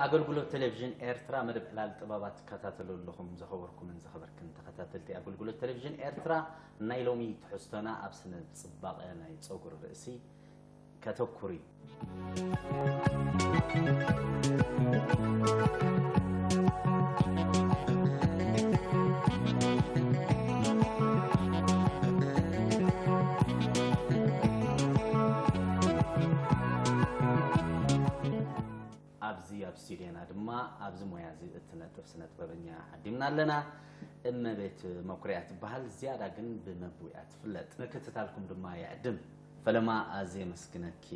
ኣገልግሎት ቴሌቪዥን ኤርትራ፣ መደብ ዕላል ጥበባት ትከታተሉ ኣለኹም። ዘኸበርኩምን ዘኸበርክን ተኸታተልቲ ኣገልግሎት ቴሌቪዥን ኤርትራ፣ ናይ ሎሚ ትሕዝቶና ኣብ ስነ ጽባቐ ናይ ጸጉሪ ርእሲ ከተኩር እዩ። ኣብዚ ኣብ ስቱድዮና ድማ ኣብዚ ሞያ እዚ እትነጥፍ ስነ ጥበበኛ ዓዲምና ኣለና። እመቤት መኩርያ ትበሃል፣ ዝያዳ ግን ብመብዊኣ ትፍለጥ። ምክትታልኩም ድማ ይዕድም። ፈለማ ኣዝየ የመስግነኪ።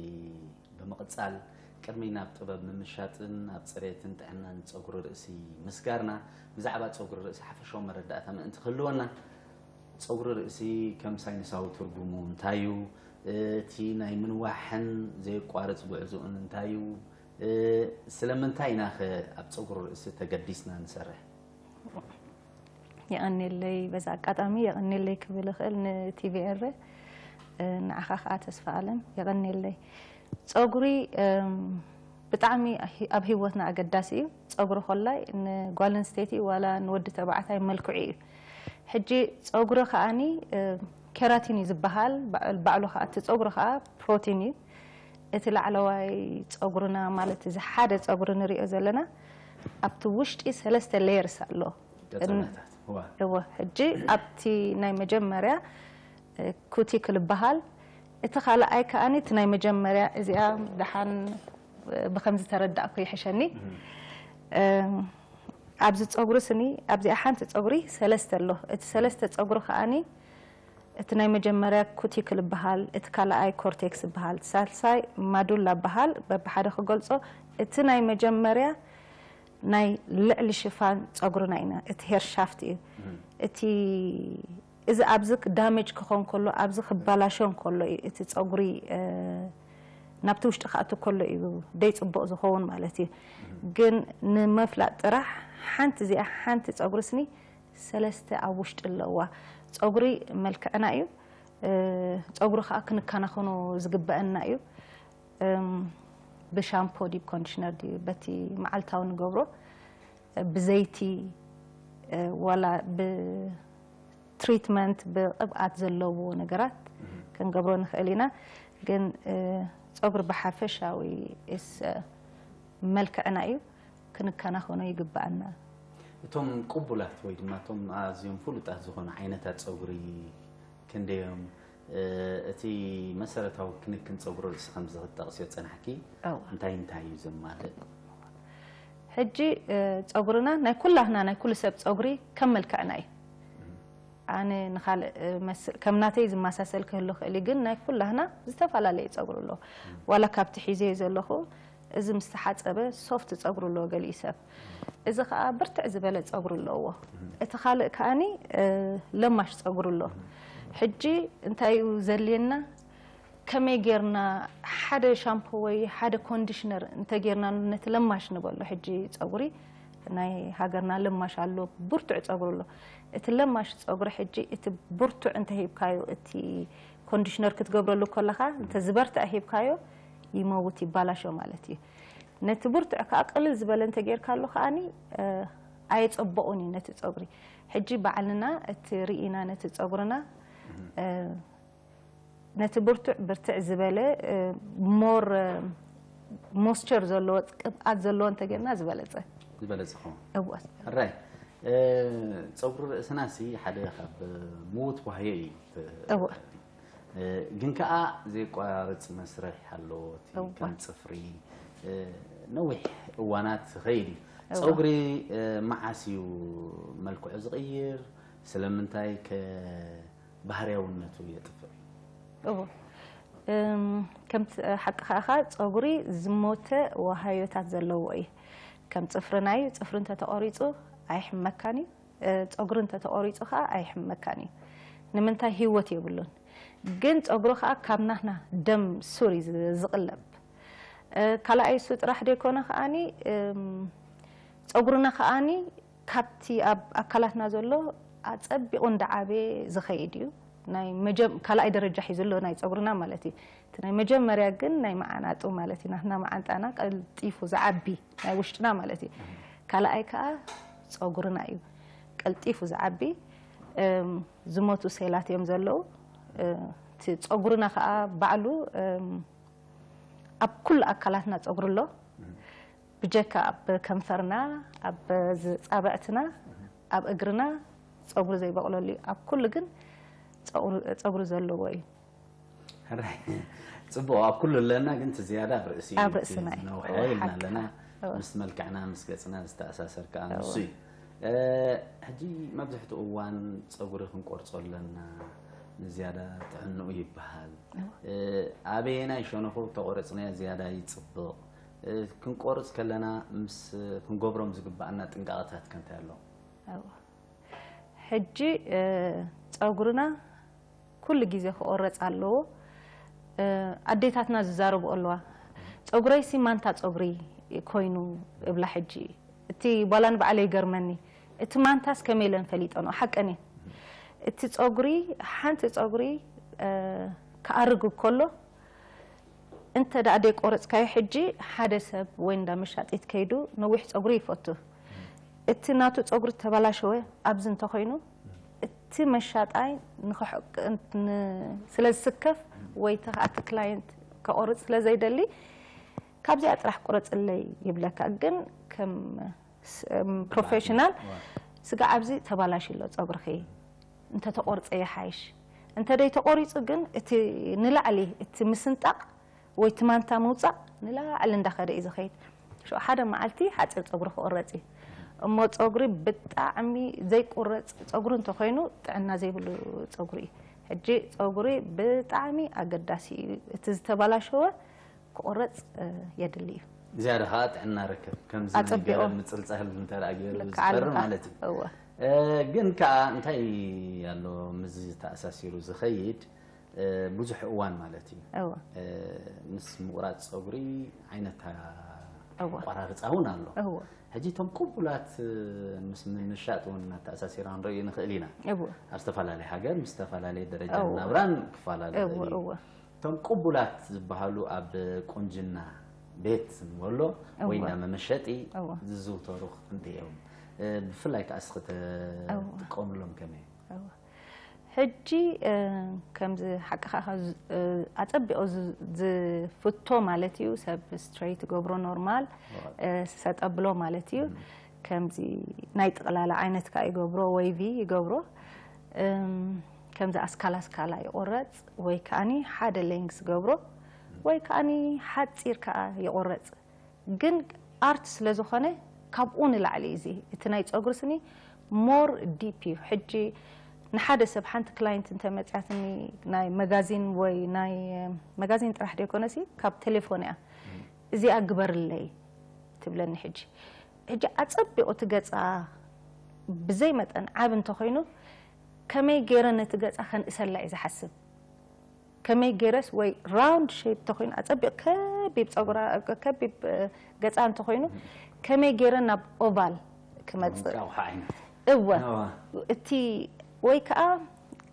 ብምቕጻል ቅድሚ ናብ ጥበብ ምምሻጥን ኣብ ጽሬትን ጥዕናን ጸጉሪ ርእሲ ምስጋርና፣ ብዛዕባ ጸጉሪ ርእሲ ሓፈሻዊ መረዳእታ ምእንቲ ክህልወና፣ ጸጉሪ ርእሲ ከም ሳይንሳዊ ትርጉሙ እንታይ እዩ? እቲ ናይ ምንዋሕን ዘየቋርጽ ጉዕዞኡን እንታይ እዩ? እ፣ ስለምንታይ ኢናኸ ኣብ ጸጉሪ ርእሲ ተገዲስና ንሰርሕ? የቐኔለይ፣ በዛ ኣጋጣሚ የቐኔለይ ክብል እኽእል ንቲቪ ኤረ፣ እ፣ ንዓኻ ከዓ ተስፋ ኣለም የቐኔለይ። ጸጉሪ፣ እም፣ ብጣዕሚ ሂ-፣ ኣብ ህይወትና ኣገዳሲ እዩ። ጸጉሪ ኮላይ ንጓል ኣንስተይቲ ዋላ ንወዲ ተባዕታይ መልክዑ እዩ። ሕጂ ጸጉሪ ከኣኒ፣ እ፣ ኬራቲን እዩ ዝበሃል። ባዕ-፣ ባዕሉ ከዓ እቲ ጸጉሪ ከዓ ፕሮቲን እዩ። እቲ ላዕለዋይ ጸጉርና ማለት እዚ ሓደ ጸጉሪ ንሪኦ ዘለና ኣብቲ ውሽጢ ሰለስተ ሌየርስ ኣሎ። ገጸናታት። ዋ። እወ፣ ሕጂ ኣብቲ ናይ መጀመርያ፣ እ፣ ኩቲክል ይበሃል። እቲ ካልኣይ ከኣኒ እቲ ናይ መጀመርያ እዚኣ ደሓን፣ እ፣ ብኸምዚ ተረዳእኩ ይሕሸኒ። እ፣ ኣብዚ ጸጉሪ ስኒ ኣብዚኣ ሓንቲ ጸጉሪ ሰለስተ ኣሎ። እቲ ሰለስተ ጸጉሪ ከኣኒ እቲ ናይ መጀመርያ ኩቲክል ይበሃል፣ እቲ ካልኣይ ኮርቴክስ ይበሃል፣ እቲ ሳልሳይ ማዱላ ይበሃል። በብሓደ ክገልጾ እቲ ናይ መጀመርያ ናይ ልዕሊ ሽፋን ጸጉርና ኢና፣ እቲ ሄር ሻፍት እዩ። እቲ እዚ ኣብዚ ዳሜጅ ክኾን ከሎ፣ ኣብዚ ክበላሾ እንከሎ እዩ እቲ ጸጉሪ፣ እ፣ ናብቲ ውሽጢ ክኣቱ ከሎ እዩ ደይ ጽቡቕ ዝኸውን ማለት እዩ። ግን ንምፍላጥ ጥራሕ ሓንቲ እዚኣ ሓንቲ ጸጉሪ ስኒ ሰለስተ ኣብ ውሽጢ ኣለዋ። ጸጉሪ መልክዕና እዩ። እ፣ ጸጉሪ ከዓ ክንከናኸኖ ዝግበአና እዩ። እም፣ ብሻምፖ ድዩ ኮንዲሽነር ድዩ በቲ መዓልታዊ ንገብሮ፣ እ፣ ብዘይቲ፣ እ፣ ዋላ ብትሪትመንት ብቅብኣት ዘለዎ ነገራት ክንገብሮ ንኽእል ኢና። ግን፣ እ፣ ጸጉሪ ብሓፈሻዊ እስ፣ እ፣ መልክዕና እዩ፣ ክንከናኸኖ ይግበኣና። እቶም ቅቡላት ወይ ድማ እቶም ኣዝዮም ፍሉጣት ዝኾኑ ዓይነታት ጸጉሪ ክንደዮም? እ፣ እቲ መሰረታዊ ክንክን ጸጉሪ ርእሲ ከም ዝጠቕስዮ ጸናሕኪ፣ እወ። እንታይ እንታይ እዩ ዘማልእ? ሕጂ፣ እ፣ ጸጉርና ናይ ኩላህና ናይ ኩሉ ሰብ ጸጉሪ ከም መልክዕና እዩ። ኣነ ንኻልእ፣ እ፣ መስ-፣ ከም ናተይ ዝመሳሰል ክህሉ ክእል እዩ፣ ግን ናይ ኩላህና ዝተፈላለየ ጸጉሪ ኣለዎ። ዋላ ካብቲ ሒዘዮ ዘለኹ፣ እዚ ምስ ተሓጸበ ሶፍት ጸጉሪ ኣለዎ ገሊኡ ሰብ። እዚ ኸኣ ብርትዕ ዝበለ ጸጉሪ ኣለዎ። እቲ ካልእ ከኣኒ፣ እ፣ ለማሽ ጸጉሪ ኣሎ። ሕጂ እንታይ እዩ ዘድልየና? ከመይ ጌርና ሓደ ሻምፖ ወይ ሓደ ኮንዲሽነር እንተ ጌርና ነቲ ለማሽ ንበሎ። ሕጂ ጸጉሪ ናይ ሃገርና ለማሽ ኣሎ፣ ብርቱዕ ጸጉሪ ኣሎ። እቲ ለማሽ ጸጉሪ ሕጂ እቲ ብርቱዕ እንተ ሂብካዮ፣ እቲ ኮንዲሽነር ክትገብረሉ ከለኻ እንተ ዝበርትዕ ሂብካዮ፣ ይመውት፣ ይባላሾ ማለት እዩ። ነቲ ብርቱዕ ከኣ ቅልል ዝበለ እንተ ጌርካሉ ከኣኒ፣ እ፣ ኣየጸበቑን እዩ ነቲ ጸጉሪ። ሕጂ ባዕልና እቲ ርኢና ነቲ ጸጉርና፣ እ፣ ነቲ ብርቱዕ ብርትዕ ዝበለ፣ እ፣ ሞር፣ እ፣ ሞስቸር ዘለዎ ቅብኣት ዘለዎ እንተ ጌርና ዝበለጸ። ዝበለጸ ኸውን። እወ። ራይ፣ እ፣ ጸጉሪ ርእስና ሲ ሓደ ካብ ምዉት ዋህዮ እዩ። እወ። እ፣ ግን ከኣ ዘይቋርጽ መስርሕ ኣለዎ። እቲ እወ። ከም ጽፍሪ፣ እ፣ ነዊሕ እዋናት ዝኸይድ እዩ። እወ። ጸጉሪ፣ እ፣ መዓስ እዩ መልክዑ ዝቕይር? ስለምንታይ ከ ባህርያውነቱ የጥፍእ? እወ። እም፣ ከምቲ ሓቂ ከኣኻ ጸጉሪ ዝሞተ ዋሃዮታት ዘለዎ እዩ። ከም ጽፍርና እዩ። ጽፍሪ እንተተቖሪጹ ኣይሕመካን እዩ። እ፣ ጸጉሪ እንተተቖሪጹ ከኣ ኣይሕመካን እዩ። ንምንታይ? ህይወት የብሉን። ግን ጸጉሪ ከኣ ካብ ናትና ደም ሱር እዩ ዝ-፣ ዝቕለብ። እ፣ ካልኣይ እሱ ጥራሕ ደይኮነ ከኣኒ፣ እም፣ ጸጉርና ከኣኒ ካብቲ ኣብ ኣካላትና ዘሎ ኣጸቢቑ እንዳዓበየ ዝኸይድ እዩ። ናይ መጀም ካልኣይ ደረጃ ሒዙ ኣሎ ናይ ጸጉርና ማለት እዩ። እቲ ናይ መጀመርያ ግን ናይ መዓናጡ ማለት እዩ። ናትና መዓንጣና ቀልጢፉ ዝዓቢ ናይ ውሽጥና ማለት እዩ። ካልኣይ ከዓ ጸጉርና እዩ። ቀልጢፉ ዝዓቢ እም፣ ዝሞቱ ሴላት እዮም ዘለዉ። እ፣ እቲ ጸጉርና ከዓ ባዕሉ እም፣ ኣብ ኩሉ ኣካላትና ጸጉሪ ኣሎ። ብጀካ ኣብ ከንፈርና፣ ኣብ ጻብዕትና፣ ኣብ እግርና ጸጉሪ ዘይበቕለሉ እዩ። ኣብ ኩሉ ግን ጸጉሪ ጸጉሪ ዘለዎ እዩ። ሕራይ። ጽቡቕ፣ ኣብ ኩሉ ኣለና፣ ግን እቲ ዝያዳ ኣብ ርእሲ እዩ። ኣብ እቲ ርእስና እዩ። ዝነውሐ እወ፣ ኢልና ሓቅኻ። ኣለና። እወ። ምስ መልክዕና፣ ምስ ገጽና ዝተኣሳሰር ከኣ ንሱ እዩ። እ፣ ሕጂ መብዛሕትኡ እዋን ጸጉሪ ክንቆርጾ ኣለና፣ ንዝያዳ ጥዕንኡ ይበሃል። እ፣ ኣበየናይ ሸነኹ ተቖረጽናዮ ዝያዳ ይጽብቕ? እ፣ ክንቆርጽ ከለና ምስ ክንገብሮም ዝግባኣና ጥንቃቐታት ከ እንታይ ኣሎ? እወ። ሕጂ እ፣ ጸጉርና ኩሉ ግዜ ክቆረጽ ኣለዎ። እ፣ ኣዴታትና ዝዛረብኦ ኣለዋ። ጸጉረይሲ ማንታ ጸጉሪ ኮይኑ እብላ ሕጂ። እቲ ጓላ ንባዕለይ ይገርመኒ። እቲ ማንታስ ከመይ ኢለን ፈሊጠንኦ? ሓቀን እየን። እቲ ጸጉሪ፣ ሓንቲ ጸጉሪ እ፣ ክኣርግ ከሎ እንተ ደኣ ደይቆረጽካዮ ሕጂ ሓደ ሰብ ወይ እንዳ መሻጢት ከይዱ ነዊሕ ጸጉሪ ይፈቱ። እቲ ናቱ ጸጉሪ ተበላሸወ ኣብዚ እንተኾይኑ እቲ መሻጣይ ንኽሕቅ- ን- ስለ ዝስከፍ ወይ እቲ ክላየንት ከቆርጽ ስለ ዘይደሊ ካብዚኣ ጥራሕ ቁረጽለይ ይብለካ። ግን ከም ስ- እም፣ ፕሮፌሽናል ስጋ ኣብዚ ተባላሽ ኣሎ ጸጉርኺ እንተተቆርጸ ይሓይሽ። እንተ ደይ ተቆሪጹ ግን እቲ ንላዕሊ እቲ ምስንጣቕ ወይ እቲ ማንታ ምውጻእ ንላዕሊ እንዳኸደ እዩ ዝኸይድ። ሽዑ ሓደ መዓልቲ ሓጺር ጸጉሪ ክቑረጽ እዩ። እሞ ጸጉሪ ብጣዕሚ ዘይቁረጽ ጸጉሪ እንተኾይኑ ጥዕና ዘይብሉ ጸጉሪ እዩ። ሕጂ ጸጉሪ ብጣዕሚ ኣገዳሲ እዩ። እቲ ዝተባላሸወ ክቑረጽ እ፣ የድሊ እዩ። ዝያዳ ከዓ ጥዕና ርከብ። ከምዚ ናይ ኣጸቢቑ። ገረብ ምጽልጻል እንተ ደኣ ገይሩ ልክዕ ዝፈሪ ኣለኻ። ማለት እዩ። እወ። እ፣ ግን ከዓ እንታይ ኣሎ ምስዚ ተኣሳሲሩ ዝኸይድ እ፣ ብዙሕ እዋን ማለት እዩ። እወ። እ፣ ምስ ምቑራጽ ጸጉሪ ዓይነት እወ። ኣቆራርጻ እውን ኣሎ። እወ። ሕጂ እቶም ቅቡላት እ፣ ምስ ምንሻጥ እውን ኣተኣሳሲራ ንርኢ ንኽእል ኢና። እወ። ኣብ ዝተፈላለየ ሃገር ምስ ዝተፈላለየ ደረጃ እወ። ናብራን ክፈላለ እወ፣ ይኽእል እዩ። እወ። እቶም ቅቡላት ዝበሃሉ ኣብ ቁንጅና ቤት ንበሎ ወይ እወ። እንዳ መመሸጢ እወ። ዝዝውተሩ እንታይ እዮም? እ፣ ብፍላይ ከዓ እስኺ እወ። ተጥቀምሎም ከመይ? እወ። ሕጂ እ፣ ከምዚ ሓቅኻ ዝ- እ፣ ኣጸቢቑ ዝ- ዝፍቶ ማለት እዩ ሰብ ስትሬት ይገብሮ ኖርማል እ፣ ሰጠብሎ ማለት እዩ። ከምዚ ናይ ጥቕላላ ዓይነት ከዓ ይገብሮ ወይቪ ይገብሮ እም፣ ከምዚ ኣስካላ ኣስካላ ይቆረጽ ወይ ከዓኒ ሓደ ሌንግስ ገብሮ ወይ ከዓኒ ሓጺር ከዓ ይቆረጽ። ግን ኣርት ስለ ዝኾነ ካብኡ ንላዕሊ እዚ እቲ ናይ ጸጉሪ ስኒ ሞር ዲፕ እዩ። ሕጂ ንሓደ ሰብ ሓንቲ ክላይንት እንተመጽያትኒ ናይ መጋዚን ወይ ናይ መጋዚን ጥራሕ ደይኮነሲ ካብ ቴሌፎን እያ እዚኣ ግበርለይ ትብለኒ። ሕጂ ሕጂ ኣጸቢቑ እቲ ገጻ ብዘይ መጠን ዓብ እንተኾይኑ ከመይ ገይረ ነቲ ገጻ ከንእሰላ እዩ ዝሓስብ። ከመይ ገይረስ ወይ ራውንድ ሼፕ ተኮይኑ ኣጸቢቕ ከቢብ ጸጉራ ከቢብ እ፣ ገጻ እንተኮይኑ ከመይ ገይረ ናብ ኦቫል ክመጽእ እንቋቑሖ ዓይነት። እወ እወ። እቲ ወይ ከዓ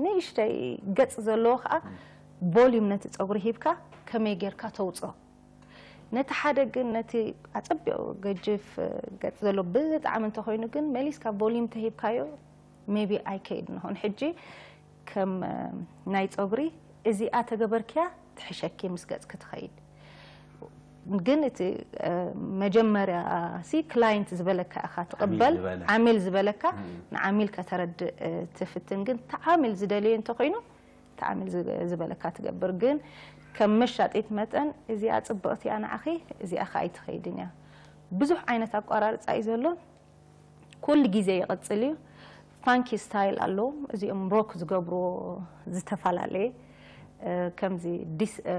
ንእሽተይ ገጽ ዘለዎ ከዓ ቮሊዩም ነቲ ጸጉሪ ሂብካ ከመይ ጌርካ ተውፅኦ ነቲ ሓደ ግን ነቲ ኣጸቢቑ ገጅፍ እ፣ ገጽ ዘሎ ብጣዕሚ እንተኮይኑ ግን መሊስካ ቮሊዩም ተሂብካዮ ሜቢ ኣይከይድ ንኾን ሕጂ ከም እ፣ ናይ ጸጉሪ እዚኣ ተገበርክያ ትሕሸኪ ምስ ገጽ ክትኸይድ ግን እቲ እ፣ መጀመርያ ሲ ክላይንት ዝበለካ ኢኻ ትቕበል ዝበለ። ዓሚል ዝበለካ እም። ንዓሚል ከተረድእ እ፣ ትፍትን ግን እቲ ዓሚል ዝደልዮ እንተኮይኑ እቲ ዓሚል ዝ- ዝበለካ ትገብር ግን ከም መሻጢት መጠን እዚኣ ጽብቕቲ እያ ንዓኺ እዚኣ ከ ኣይትኸይድን እያ ብዙሕ ዓይነት ኣቋራርጻ እዩ ዘሎ ኩሉ ግዜ ይቕጽል እዩ ፋንኪ ስታይል ኣለዎም እዚኦም ሮክ ዝገብርዎ ዝተፈላለየ እ፣ ከምዚ ዲስ እ፣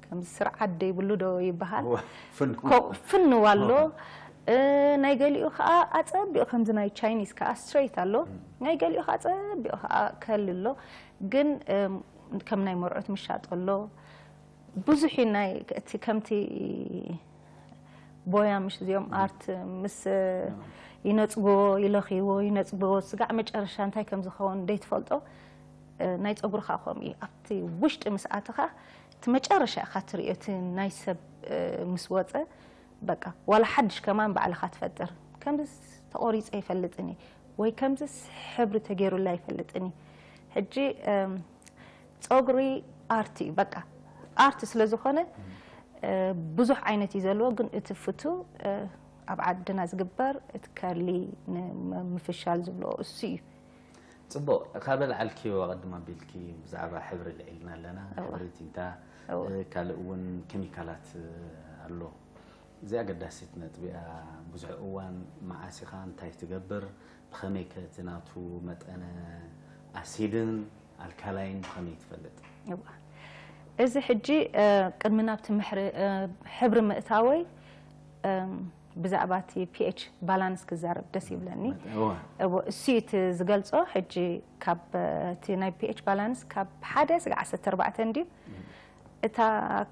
ከምዚ ስርዓት ደይብሉ ዶ ይበሃል እወ፣ ፍን- ኮ- ፍንው ኣሎ እ፣ ናይ ገሊኡ ከዓ ኣጸቢቑ ከምዚ ናይ ቻይኒዝ ከዓ ስትሬት ኣሎ ናይ ገሊኡ ከዓ ኣጸቢቑ ከዓ ከል ኣሎ ግን እም፣ ከም ናይ መርዑት ምሻጥ ኣሎ ብዙሕ እዩ ናይ እቲ ከምቲ ቦያ ምሽ እዚኦም ኣርት ምስ ይነፅጎ ይለኽይዎ ይነፅጎ ስጋዕ መጨረሻ እንታይ ከም ዝኸውን ደይትፈልጦ እ፣ ናይ ጸጉርኻ ከምኡ እዩ። ኣብቲ ውሽጢ ምስ ኣተኻ እቲ መጨረሻ ኢኻ ትርእዮ፣ እቲ ናይ ሰብ፣ እ፣ ምስ ወጸ፣ በቃ፣ ዋላ ሓድሽ ከማን ባዕልኻ ትፈጥር። ከምዚ ተቖሪጸ ኣይፈልጥን እየ፣ ወይ ከምዚ ሕብሪ ተገይሩላ ኣይፈልጥን እየ። ሕጂ፣ እም፣ ጸጉሪ ኣርት እዩ፣ በቃ፣ ኣርት ስለ ዝኾነ፣ እ፣ ብዙሕ ዓይነት እዩ ዘለዎ፣ ግን እቲ ፍቱ፣ እ፣ ኣብ ዓድና ዝግበር እቲ ከርሊ ንምፍሻል ዝብሎ እሱ እዩ። ጽቡቕ፣ ካብ ኣልዓልክዮ ቀድም ኣቢልኪ ብዛዕባ ሕብሪ ልዒልና ኣለና። እዋ። ሕብሪ ቲንታ፣ እዋ። እ፣ ካልእ እውን ኬሚካላት፣ እ፣ ኣሎ። እዚኣ ኣገዳሲት ነጥቢ እያ። ብዙሕ እዋን መዓስ ኢኻ እንታይ ትገብር፣ ብኸመይ ከ እቲ ናቱ መጠነ ኣሲድን ኣልካላይን ብኸመይ ትፈልጥ? እዋ። እዚ ሕጂ፣ እ፣ ቅድሚ ናብቲ ምሕሪ-፣ እ፣ ሕብሪ ምእታወይ፣ እም፣ ብዛዕባ እቲ ፒኤች ባላንስ ክዛረብ ደስ ይብለኒ። እዋ። እዎ፣ እሱ እዩ እቲ ዝገልጾ። ሕጂ ካብ፣ እ፣ እቲ ናይ ፒኤች ባላንስ ካብ ሓደ ስጋዕ ዓሰርተ ኣርባዕተ እንድዩ። እታ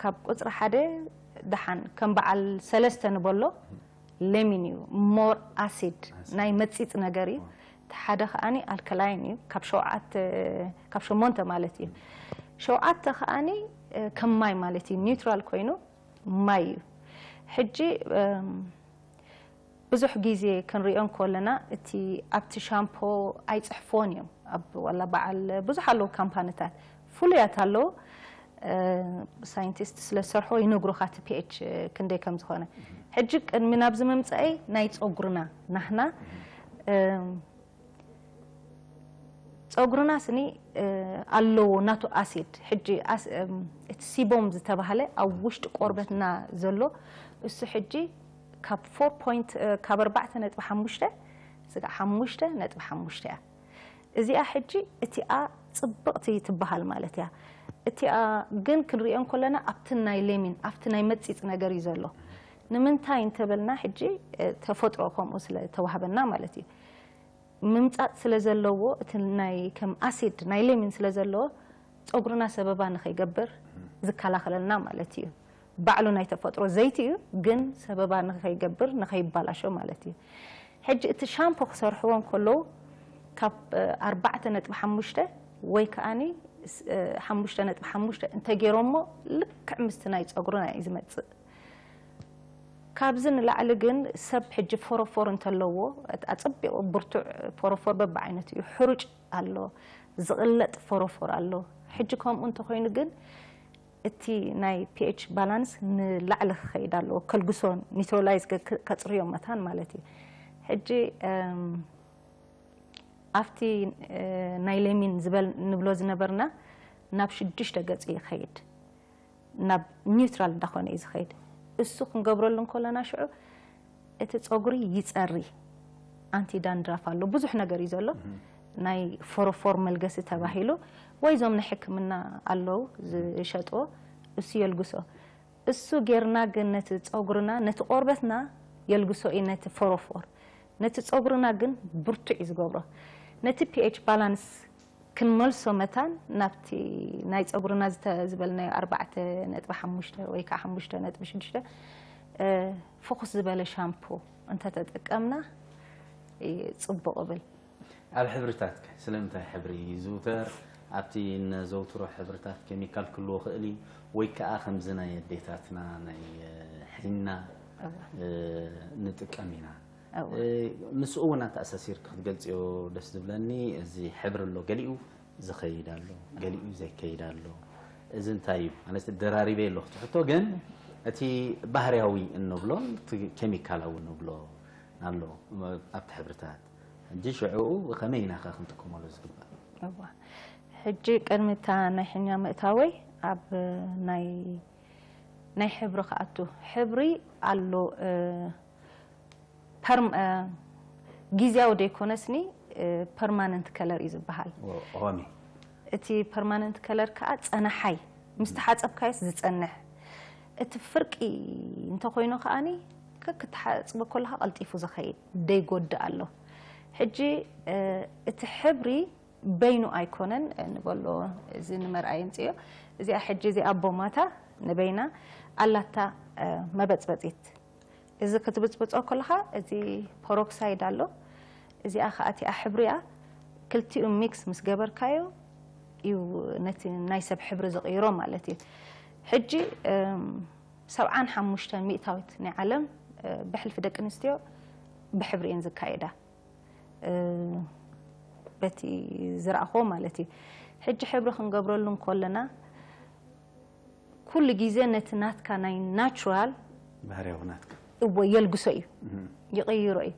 ካብ ቁጽሪ ሓደ ደሓን ከም በዓል ሰለስተ ንበሎ ሌሚን እዩ፣ ሞር ኣሲድ፣ ኣሲድ። ናይ መጺጽ ነገር እዩ። እዎ። እቲ ሓደ ከኣኒ ኣልካላይን እዩ፣ ካብ ሸውዓተ፣ ካብ ሸሞንተ ማለት እዩ። ሸውዓተ ከኣኒ፣ እ፣ ከም ማይ ማለት እዩ፣ ኒውትራል ኮይኑ ማይ እዩ። ሕጂ፣ እም፣ ብዙሕ ግዜ ክንሪኦ እንከለና እቲ ኣብቲ ሻምፖ ኣይጽሕፍዎን እዮም። ኣብ ዋላ በዓል ብዙሕ ኣለዉ ካምፓኒታት፣ ፍሉያት ኣለዉ። እ፣ ሳይንቲስት ስለ ዝሰርሖ ይነግሩኻ እቲ ፒኤች ክንደይ ከም ዝኾነ። ሕጂ ቅድሚ ናብዚ ምምጻኤ ናይ ጸጉርና ናህና፣ እም፣ ጸጉርና ስኒ፣ እ፣ ኣለዎ ናቱ ኣሲድ። ሕጂ ኣስ-፣ እም፣ እቲ ሲቦም ዝተባህለ ኣብ ውሽጢ ቆርበትና ዘሎ እሱ ሕጂ ካብ ፎር ፖይንት፣ እ፣ ካብ ኣርባዕተ ነጥቢ ሓሙሽተ ስጋዕ ሓሙሽተ ነጥቢ ሓሙሽተ እያ። እዚኣ ሕጂ እቲኣ ጽብቕቲ ትበሃል ማለት እያ። እቲኣ ግን ክንሪኦ እንከለና ኣብቲ ናይ ሌሚን፣ ኣብቲ ናይ መጺጽ ነገር እዩ ዘሎ። ንምንታይ እንተበልና ሕጂ፣ እ፣ ተፈጥሮ ከምኡ ስለ ተዋህበና ማለት እዩ። ምምጻጽ ስለ ዘለዎ፣ እቲ ናይ ከም ኣሲድ ናይ ሌሚን ስለ ዘለዎ፣ ጸጉርና ሰበባ ንኸይገብር ዝከላኸለልና ማለት እዩ። ባዕሉ ናይ ተፈጥሮ ዘይቲ እዩ፣ ግን ሰበባ ንኸይገብር፣ ንኸይባላሾ ማለት እዩ። ሕጂ እቲ ሻምፖ ክሰርሕዎ እንከለዉ፣ ካብ፣ እ፣ ኣርባዕተ ነጥቢ ሓሙሽተ ወይ ከኣኒ ስ-፣ እ፣ ሓሙሽተ ነጥቢ ሓሙሽተ እንተገይሮሞ፣ ልክዕ ምስቲ ናይ ጸጉርና እዩ ዝመጽእ። ካብዚ ንላዕሊ ግን ሰብ ሕጂ ፎሮፎር እንተለዎ፣ ኣጸቢቑ ብርቱዕ ፎሮፎር በብዓይነቱ እዩ። ሕሩጭ ኣሎ፣ ዝቕለጥ ፎሮፎር ኣሎ። ሕጂ ከምኡ እንተኾይኑ ግን እቲ ናይ ፒኤች ባላንስ ንላዕሊ ክኸይድ ኣለዎ። ከልግሶ ኒውትራላይዝ ከ-፣ ከጽርዮ መታን ማለት እዩ። ሕጂ፣ እም፣ ኣብቲ፣ እ፣ ናይ ሌሚን ዝበል ንብሎ ዝነበርና ናብ ሽዱሽተ ገጽ ይኸይድ። ናብ ኒውትራል እንዳኾነ እዩ ዝኸይድ። እሱ ክንገብረሉ እንከለና ሽዑ እቲ ጸጉሪ ይጸሪ። ኣንቲ ዳንድራፍ ኣሎ፣ ብዙሕ ነገር እዩ ዘሎ። ናይ ፎሮፎር መልገሲ ተባሂሉ ወይ እዞም ናይ ሕክምና ኣለዉ ዝሸጥዎ፣ እሱ የልግሶ። እሱ ጌርና ግን ነቲ ጸጉርና፣ ነቲ ቆርበትና የልግሶ እዩ ነቲ ፎሮፎር። ነቲ ጸጉርና ግን ብርቱዕ እዩ ዝገብሮ። ነቲ ፒኤች ባላንስ ክንመልሶ መታን ናብቲ ናይ ጸጉርና ዝተ-፣ ዝበልናዮ ኣርባዕተ ነጥቢ ሓሙሽተ ወይ ከዓ ሓሙሽተ ነጥቢ ሽዱሽተ፣ እ፣ ፍኹስ ዝበለ ሻምፖ እንተተጠቀምና፣ እ፣ ጽቡቕ እብል። ኣብ ሕብርታት ከ ስለምንታይ ሕብሪ ይዝውተር? ኣብቲ እነዘውትሮ ሕብርታት ኬሚካል ክህልዎ ይኽእል እዩ፣ ወይ ከዓ ከምዚ ናይ ኣዴታትና ናይ፣ እ፣ ሒና፣ እዋ። እ፣ ንጥቀም ኢና። እዋ። እ፣ ምስኡ እውን ኣተኣሳሲርኪ ክትገልጽዮ ደስ ዝብለኒ፣ እዚ ሕብሪ ኣሎ፣ ገሊኡ ዝኸይድ ኣሎ፣ ገሊኡ ዘይከይድ ኣሎ። እዚ እንታይ እዩ? ኣነስ ደራሪበ ኣለኹ ትሕቶ፣ ግን እቲ ባህርያዊ እንብሎን እቲ ኬሚካላዊ እንብሎ ኣሎ ኣብቲ ሕብርታት። ሕጂ ሽዕኡ ከመይ ኢና ከ ክንጥቀመሉ ዝግባእ? እዋ። ሕጂ ቅድሚ እታ ናይ ሕኛ ምእታወይ ኣብ ናይ፣ ናይ ሕብሪ ክኣቱ። ሕብሪ ኣሎ፣ እ፣ ፐርም-፣ እ፣ ግዝያዊ ዘይኮነስኒ፣ እ፣ ፐርማነንት ከለር እዩ ዝበሃል። ኦ-፣ ኦሚ። እቲ ፐርማነንት ከለር ከኣ ጸናሓይ፣ ምስ ተሓጸብካዮስ ዝጸንሕ። እቲ ፍርቂ እንተኾይኑ ከኣኒ፣ ከክትሓጽቦ ከለኻ ቀልጢፉ ዝኸይድ፣ ደይጎድእ ኣሎ። ሕጂ፣ እ፣ እቲ ሕብሪ በይኑ ኣይኮነን፣ እ፣ ንበሎ፣ እዚ ንመርኣይ የምጽዮ። እዚኣ ሕጂ፣ እዚኣ ቦማታ ንበይና ኣላታ፣ እ፣ መበጽበጺት። እዚ ክትብጽብጾ ከለኻ፣ እዚ ፐሮክሳይድ ኣሎ። እዚኣ ከኣ እቲኣ ሕብሪኣ፣ ክልቲኡ ሚክስ ምስ ገበርካዮ፣ እዩ ነቲ ናይ ሰብ ሕብሪ ዝቕይሮ ማለት እዩ። ሕጂ እም፣ ሰብዓን ሓሙሽተ ሚእታዊት ናይ ዓለም እ፣ ብሕልፊ ደቂ ኣንስትዮ ብሕብሪ እየን ዝካየዳ። እ፣ በቲ ዝረኣኽዎ ማለት እዩ። ሕጂ ሕብሪ ክንገብረሉ እንከለና ኩሉ ግዜ ነቲ ናትካ ናይ ናቹራል ባህርያዊ ናትካ እዎ የልግሶ እዩ፣ ይቕይሮ እዩ።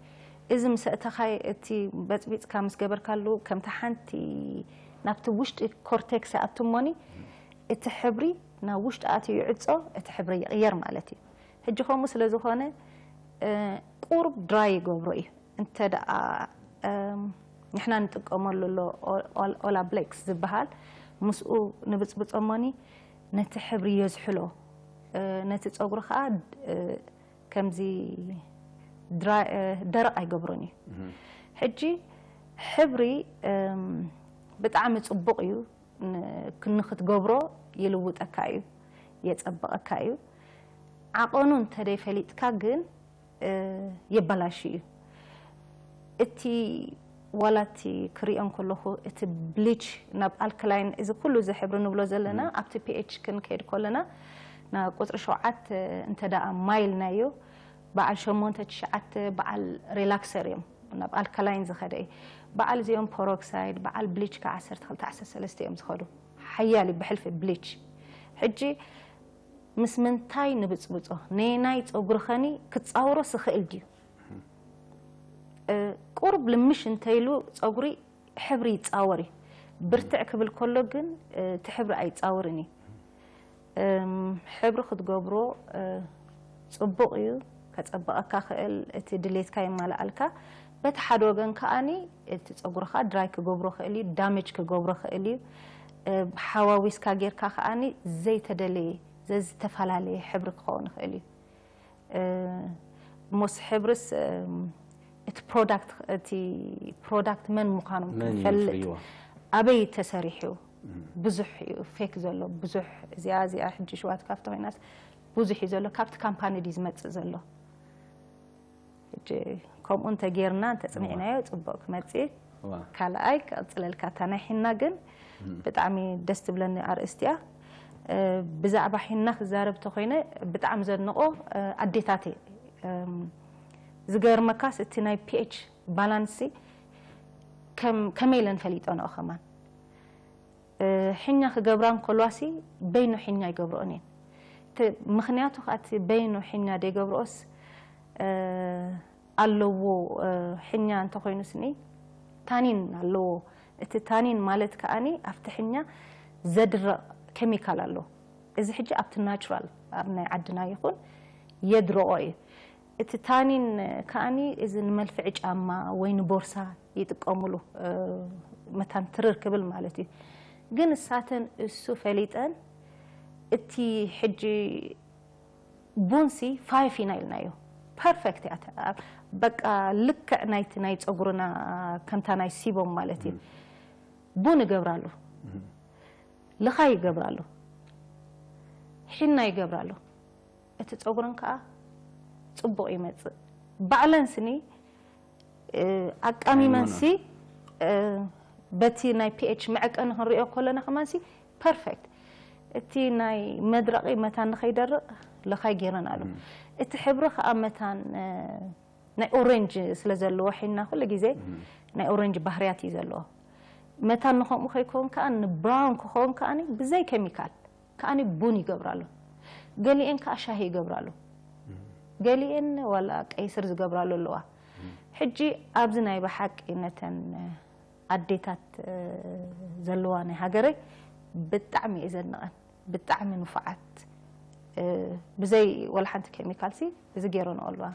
እዚ ምስ ኣእተኻይ እቲ በፅቢፅካ ምስ ገበርካሉ ከምቲ ሓንቲ ናብቲ ውሽጢ ኮርቴክስ ይኣቱ እሞኒ እቲ ሕብሪ ናብ ውሽጢ ኣትዩ ይዕፆ፣ እቲ ሕብሪ ይቕየር ማለት እዩ። ሕጂ ከምኡ ስለ ዝኾነ እ፣ ቁሩብ ድራይ ይገብሮ እዩ። እንተ ደኣ እም፣ ንሕና ንጥቀመሉ ኣሎ ኦ- ኦል- ኦላ ብሌክስ ዝበሃል ምስኡ ንብፅብፆ እሞኒ ነቲ ሕብሪ የዝሕሎ፣ እ፣ ነቲ ፀጉሪ ከዓ እ፣ ከምዚ ድራይ እ፣ ደረቕ ኣይገብሮን እዩ። ሕጂ ሕብሪ እም፣ ብጣዕሚ ፅቡቕ እዩ፣ ን- ንክትገብሮ ይልውጠካ እዩ፣ የፀብቐካ እዩ። ዓቐኑ እንተደይፈሊጥካ ግን እ፣ የበላሹ እዩ። እቲ ዋላ እቲ ክሪኦ እንከለኹ እቲ ብሊች ናብ ኣልካላይን እዚ ኩሉ እዚ ሕብሪ ንብሎ ዘለና ኣብቲ ፒኤች ክንከይድ ከለና ናብ ቁፅሪ ሸውዓተ እንተ ደኣ ማይል ናዮ በዓል ሸሞንተ ትሽዓተ በዓል ሪላክሰር እዮም ናብ ኣልካላይን ዝኸደ እዩ። በዓል እዚኦም ፖሮክሳይድ በዓል ብሊች ከዓ ዓሰርተ ክልተ ዓሰርተ ሰለስተ እዮም ዝኸዱ። ሓያል እዩ ብሕልፊ ብሊች። ሕጂ ምስ ምንታይ ንብፅብፆ ነየናይ ፀጉሪ ኸኒ ክፃወሮ ስኽእል ድዩ? እ፣ ቁሩብ ልምሽ እንተይሉ ፀጉሪ ሕብሪ ይፃወር እዩ። ብርትዕ ክብል ከሎ ግን እ፣ እቲ ሕብሪ ኣይፃወርን እዩ። እም፣ ሕብሪ ክትገብሮ እ፣ ፅቡቕ እዩ፣ ከፀብቐካ ክእል፣ እቲ ድሌትካ የማልኣልካ። በቲ ሓደ ወገን ከኣኒ እቲ ፀጉርኻ ድራይ ክገብሮ ክእል እዩ፣ ዳሜጅ ክገብሮ ክእል እዩ። እ፣ ሓዋዊስካ ጌርካ ከኣኒ ዘይተደለየ ዘዝተፈላለየ ሕብሪ ክኸውን ይኽእል እዩ። እ፣ ሞስ ሕብርስ እም፣ እቲ ፕሮዳክት እቲ ፕሮዳክት መን ምዃኖም መን እዩ ክንፈልጥ ፍርይዋ? ኣበይ ተሰሪሑ ብዙሕ እዩ ፌክ ዘሎ ብዙሕ እዚኣ እዚኣ ሕጂ ሽዋት ካብቲ ኮይናስ ብዙሕ እዩ ዘሎ ካብቲ ካምፓኒ ድዩ ዝመፅእ ዘሎ። ሕጂ ከምኡ እንተጌርና እንተፅኒዕናዮ ፅቡቕ ክመፅእ። ዋ ካልኣይ ክቕፅለልካ እታ ናይ ሒና ግን ብጣዕሚ ደስ ትብለኒ ኣርእስቲ እያ። እ፣ ብዛዕባ ሒና ክዛረብ ተኮይነ ብጣዕሚ ዘድንቆ እ፣ ኣዴታተይ እም፣ ዝገርመካስ እቲ ናይ ፒኤች ባላንሲ ከም- ከመይ ኢለን ፈሊጠንኦ ከማን እ፣ ሒኛ ክገብራ እንከልዋሲ በይኑ ሒኛ ይገብርኦን እየን። እቲ ምኽንያቱ ከዓ እቲ በይኑ ሒኛ ዘይገብርኦስ እ፣ ኣለዎ እ፣ ሒኛ እንተኮይኑ ስኒ ታኒን ኣለዎ። እቲ ታኒን ማለት ከኣኒ ኣብቲ ሒኛ ዘድረቕ ኬሚካል ኣሎ። እዚ ሕጂ ኣብቲ ናቹራል ኣብ ናይ ዓድና ይኹን የድረቆ እዩ። እቲ ታኒን ከኣኒ እዚ ንመልፍዒ ጫማ ወይ ንቦርሳ ይጥቀሙሉ እ፣ መታን ትርር ክብል ማለት እዩ። ግን እሳተን እሱ ፈሊጠን እቲ ሕጂ ቡንሲ ፋይፍ ኢና ኢልናዮ። ፐርፌክት እያ እታ- በቃ ልክዕ ናይቲ ናይ ፀጉርና ከምታ ናይ ሲቦም ማለት እዩ። ቡን ይገብራሉ፣ ልኻይ ይገብራሉ፣ ሒና ይገብራሉ። እቲ ፀጉረን ከዓ ፅቡቕ ይመፅእ። ባዕለን ስኒ እ፣ ኣቃሚመንሲ እ፣ በቲ ናይ ፒኤች መዐቀኒ ክንሪኦ ከለና ከማንሲ ፐርፌክት። እቲ ናይ መድረቒ መታን ንኸይደርቕ ልኻይ ገይረን ኣሎ። እቲ ሕብሪ ከዓ መታን እ፣ ናይ ኦሬንጅ ስለ ዘለዎ ሒና ኩሉ ግዜ ናይ ኦሬንጅ ባህርያት እዩ ዘለዎ። መታን ንከምኡ ከይከውን ከዓ ንብራውን ክኸውን ከዓ ብዘይ ኬሚካል ከዓ ቡን ይገብራሉ። ገሊኤን ከዓ ሻሂ ይገብራሉ። ገሊኤን ዋላ ቀይስር ዝገብራሉ ኣለዋ። ሕጂ ኣብዚ ናይ ብሓቂ ነተን ኣዴታት እ፣ ዘለዋ ናይ ሃገረይ ብጣዕሚ እየ ዘድንቐን። ብጣዕሚ ንፉዓት እ፣ ብዘይ ወላ ሓንቲ ኬሚካልሲ እዚ ገይረንኦ ኣለዋ።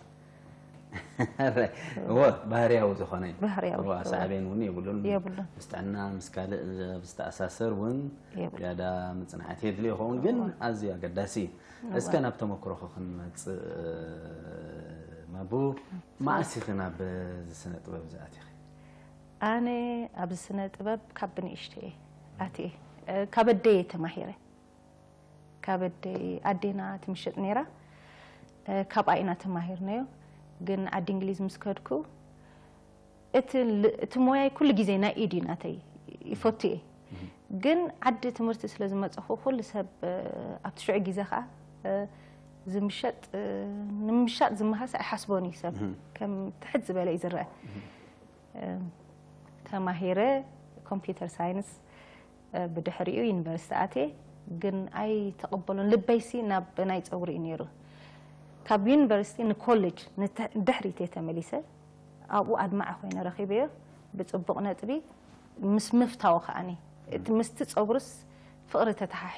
እወ ባህርያዊ ዝኾነ እዩ። ባህርያዊ እወ ዝኾነ። ሳዕቤን እውን የብሉን። የብሉን። ምስ ጥዕና ምስ ካልእ ዝተኣሳሰር እውን የብሉን። ያዳ ምፅንዓት የድልዮ ይኸውን፣ ግን እወ። ኣዝዩ ኣገዳሲ እዩ። እወ። እስከ ናብቲ ተመክሮኺ ክንመፅእ እ፣ ማቡ መዓስ ኢኺ ናብ እዚ ስነ ጥበብ ዝኣቲኺ? ኣነ ኣብዚ ስነ ጥበብ ካብ ብንእሽተየ ኣትየ እ፣ ካብ ኣደየ ተማሂረ። ካብ ኣደይ ኣዴና ትምሽጥ ነይራ እ፣ ካብኣ ኢና ተማሂርናዮ። ግን ዓዲ እንግሊዝ ምስ ከድኩ እቲ ል- እቲ ሞያይ ኩሉ ግዜ ናይ ኢድ እዩ ናተይ፣ ይፈቱ እየ። ግን ዓዲ ትምህርቲ ስለ ዝመፀኹ ኩሉ ሰብ ኣብቲ ሽዑ ግዜ ከዓ ዝምሸጥ ንምሻጥ ዝመሃስ ኣይሓስቦን እዩ ሰብ ከም ትሕት ዝበለ እዩ ዝረአ። ተማሂረ ኮምፒውተር ሳይንስ ብድሕሪኡ ዩኒቨርሲቲ ኣትየ ግን ኣይተቐበሎን። ልበይሲ ናብ ናይ ፀጉሪ እዩ ነይሩ። ካብ ዩኒቨርሲቲ ንኮሌጅ ድሕሪት እየ ተመሊሰ። ኣብኡ ኣድማዒ ኮይነ ረኺበዮ ብፅቡቕ ነጥቢ ምስ ምፍታው ከዓኒ እቲ ምስቲ ፀጉርስ ፍቕሪ ተተሓሒ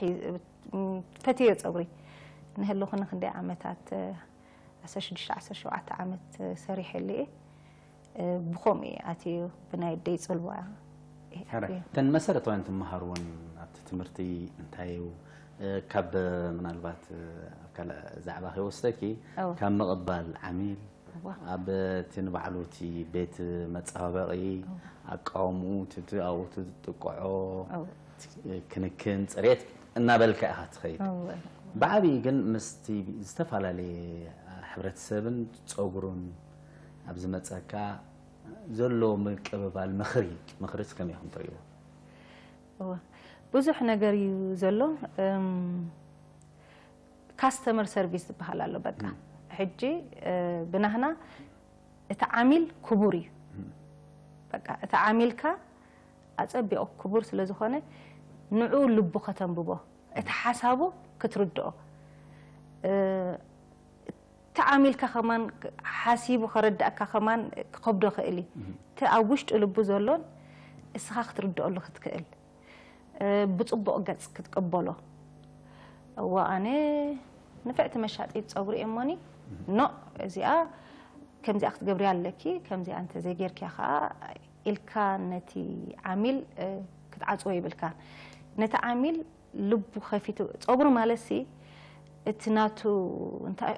ፈትዮ ፀጉሪ ንህልኹ ንክንደይ ዓመታት 16 17 ዓመት ሰሪሐሉ እየ። ብኸምኡ እዩ ኣትዩ ብናይ ደይ ፅልዋ እተን መሰረታውያን ትመሃርዎን ኣብቲ ትምህርቲ እንታይ እዩ? ካብ ምናልባት ኣብ ካልእ ዛዕባ ከይወስደኪ ካብ ምቕባል ዓሚል ኣብ እቲ ንባዕሉ እቲ ቤት መፀባበቒ ኣቃውምኡ እቲ ኣብኡ ትጥቅዖ ክንክን ፅሬት እናበልካ ኢኻ ትኸይድ። ብዓብዪ ግን ምስቲ ዝተፈላለየ ሕብረተሰብን ፀጉሩን ኣብ ዝመፀካ ዘሎ ምቅብባል ምኽሪ ምኽሪስ ከመይ ኢኹም ትርእይዎ? ብዙሕ ነገር እዩ ዘሎ። ካስተመር ሰርቪስ ዝበሃል ኣሎ። በቃ ሕጂ ብናህና እቲ ዓሚል ክቡር እዩ። በቃ እቲ ዓሚልካ ኣጸቢቑ ክቡር ስለ ዝኾነ ንዕኡ ልቡ ከተንብቦ እቲ ሓሳቡ ክትርድኦ እቲ ዓሚልካ ከማን ሓሲቡ ከረዳእካ ከማን ክኸብዶ ክእል እዩ። እቲ ኣብ ውሽጡ ልቡ ዘሎን እስኻ ክትርድኦሉ ክትክእል ብፅቡቕ ገፅ ክትቅበሎ። እዋ ኣነ ንፍዕቲ መሻጢት ፀጉሪ እየ እሞኒ ኖ እዚኣ ከምዚኣ ክትገብርያ ኣለኪ ከምዚኣ እንተዘይጌርክያ ከዓ ኢልካ ነቲ ዓሚል ክትዓፅዎ ይብልካ። ነቲ ዓሚል ልቡ ከፊቱ ፀጉሪ ማለት ሲ እቲ ናቱ እንታይ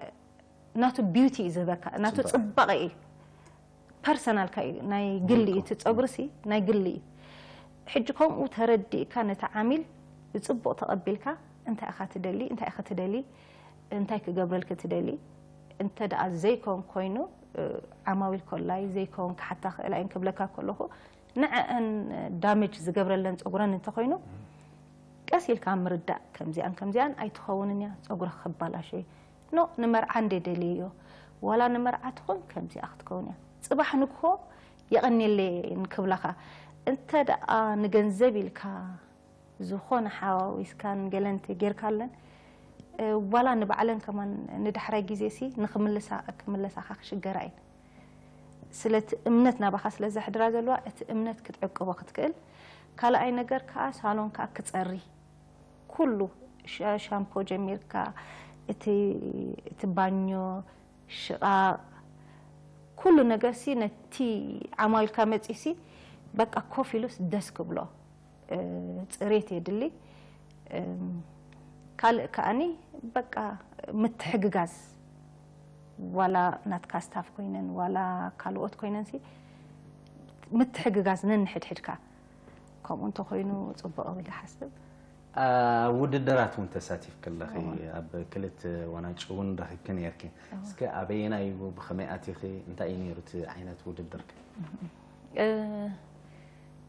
ናቱ ቢዩቲ እዩ ዝህበካ ናቱ ፅባቐ እዩ ፐርሰናልካ እዩ ናይ ግሊ እዩ እቲ ፀጉሪ ሲ ናይ ግሊ እዩ ሕጂ ከምኡ ተረዲእካ ነቲ ዓሚል ብፅቡቕ ተቐቢልካ እንታይ ኢኻ ትደሊ እንታይ ኢኻ ትደሊ እንታይ ክገብረልኪ ትደሊ እንተ ደኣ ዘይኮን ኮይኑ ዓማዊል ኮላይ ዘይኮን ክሓታ ክእላ እየን ክብለካ ከለኹ ንዐአን ዳመጅ ዝገብረለን ፀጉረን እንተኮይኑ ቀስ ኢልካ ምርዳእ ከምዚኣን ከምዚኣን ኣይትኸውንን እያ ፀጉርኺ ክባላሾ እዩ ኖ ንመርዓ እንደ ደልየዮ ዋላ ንመርዓ ትኹን ከምዚኣ ክትከውን እያ ፅባሕ ንግሆ የቐንየለይ ንክብላኻ እንተ ደኣ ንገንዘብ ኢልካ ዝኾነ ሓዋዊስካን ገለ እንተ ጌርካለን ዋላ ንባዕለን ከማን ንዳሕራይ ግዜ ሲ ንክምልሳ ክምለሳኻ ክሽገራ እየን ስለቲ እምነት ናባኻ ስለ ዘሕድራ ዘለዋ እቲ እምነት ክትዕቅቦ ክትክእል ካልኣይ ነገር ከዓ ሳሎን ከዓ ክፀሪ ኩሉ ሻምፖ ጀሚርካ እቲ እቲ ባኞ ሽቓቕ ኩሉ ነገር ሲ ነቲ ዓማዊልካ መፂ ሲ በቃ ኮፍ ኢሉስ ደስ ክብሎ ፅሬት የድሊ ካልእ ከዓኒ በቃ ምትሕግጋዝ ዋላ ናትካ ስታፍ ኮይነን ዋላ ካልኦት ኮይነን ሲ ምትሕግጋዝ ነንሕድሕድካ ከምኡ እንተኮይኑ ፅቡቅ ብል ሓስብ ኣብ ውድድራት እውን ተሳቲፍ ከለኺ ኣብ ክልተ ዋናጭ እውን ረኺብኪ ነርኪ እስከ ኣበየናይ እዩ ብኸመይ ኣቲኺ እንታይ እዩ ነይሩ እቲ ዓይነት ውድድር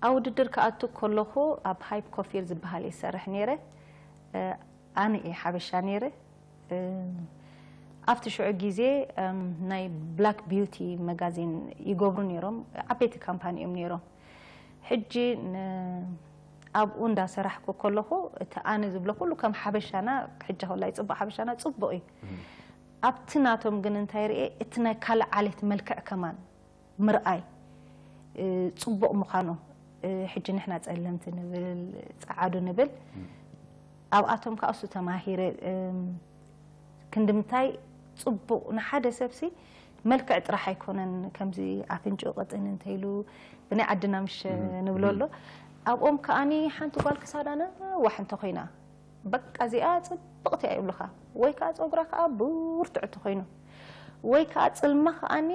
ኣብ ውድድር ክኣቱ ከለኹ ኣብ ሃይፕ ኮፊር ዝበሃል እየ ዝሰርሕ ነይረ ኣነ እየ ሓበሻ ነይረ ኣብቲ ሽዑ ግዜ ናይ ብላክ ቢዩቲ መጋዚን ይገብሩ ነይሮም ዓበይቲ ካምፓኒ እዮም ነይሮም ሕጂ ኣብኡ እንዳሰራሕኩ ከለኹ እቲ ኣነ ዝብሎ ኩሉ ከም ሓበሻና ሕጂ ከላይ ፅቡቅ ሓበሻና ፅቡቅ እዩ ኣብቲ ናቶም ግን እንታይ ርኤ እቲ ናይ ካልእ ዓሌት መልክዕ ከማን ምርኣይ ፅቡቕ ምዃኑ ሕጂ ንሕና ፀለምቲ ንብል ፀዓዱ ንብል ኣብኣቶም ከዓ እሱ ተማሂረ ክንድምታይ ፅቡቕ ንሓደ ሰብሲ መልክዕ ጥራሕ ኣይኮነን ከምዚ ኣፍንጭኡ ቅጥን እንተይሉ ብናይ ዓድና ምሽ ንብሎ ኣሎ ኣብኦም ከዓኒ ሓንቲ ጓል ክሳዳ ነዋሕ እንተኮይና በቃ እዚኣ ፅብቕቲ እያ ይብሉኻ ወይ ከዓ ፀጉራ ከዓ ብርትዕ እንተኮይኑ ወይ ከዓ ፅልማ ከዓኒ